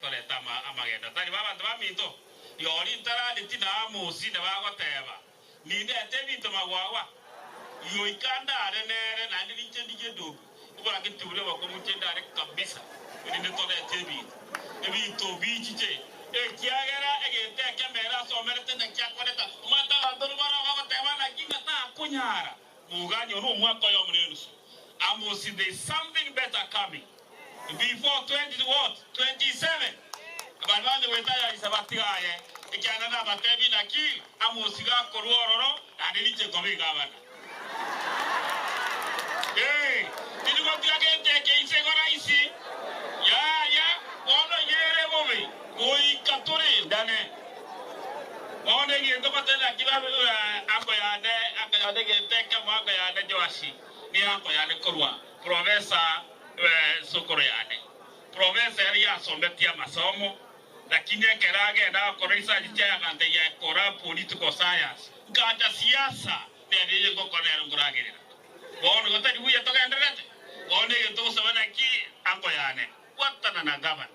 Torete amagendo tari b'abanto baminto, rirorio ntarareti na Amosi nabagoteba, Nindete ebinto magwagwa, goika ndare nere, naende ninche ndigie edobi, oborangeti boria obokong'u inche ndare kabisa, erinde torete ebinto, ebinto bichiche, ekiagera egento ekemo ere asomerete nakio akoreta. Omanyete abanto nigo bagoteba naki ng'a takonyara. Moganye one omwaka oyomo na enusu. Amosi there is something better coming before 20 what 27 Abanto bande goetayarisa batiga aye ekiagera nabatebi naki Amosi gakorwa ororo naende ninche nkoba egavana. Ee, tindi gotiga gento eke inse igo rahisi. Yaya, bono yere bobe goika torendane. Bono egento goteba naki ango yane, ango yane egento ekemo, ango yane Joashi, ne ango yane korwa profesa sokoro yane. Profesa ere yasometie amasomo, lakini ekero agenda gokora research chiaye agantebia kora political science. Nkacha siasa, nere eye ngokora nere nkoragerera. Bono igo tari buya togendererete? Bono egento ogosaba naki ango yane, bwatana na gavana.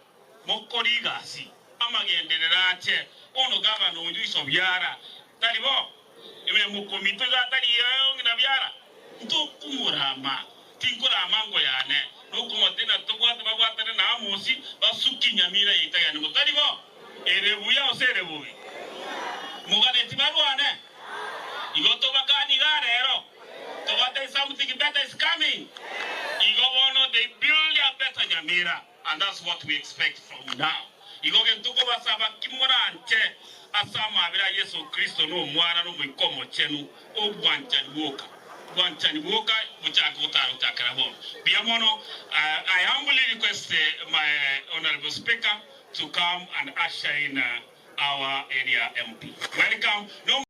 Mokore egasi, amagenderero ache. Bono gavana oyio iso biara, tari bo? Ememokominto iga atari ng'ina biara, ntokomorama, tinkorama ango yane, nokomotebia tobwate babwatane na Amosi, basukie nyamira yaito yane mo. Tari bo? Ere buya gose ere bobe? Moganeti barwane? Igo tobakanie igaa rero, tobatebie something better is coming. Igo bono they build a better Nyamira. And that's what we expect from now. Igo gento kobasaba ki moranche ase amabera a Yeso Kristo na Omwana na Omoika Omochenu, obwanchani bwoka, bwanchani bwoka bochake gotara gochakera bono. Mbuya mono. I humbly request my Honourable Speaker to come and usher in our area MP. Welcome.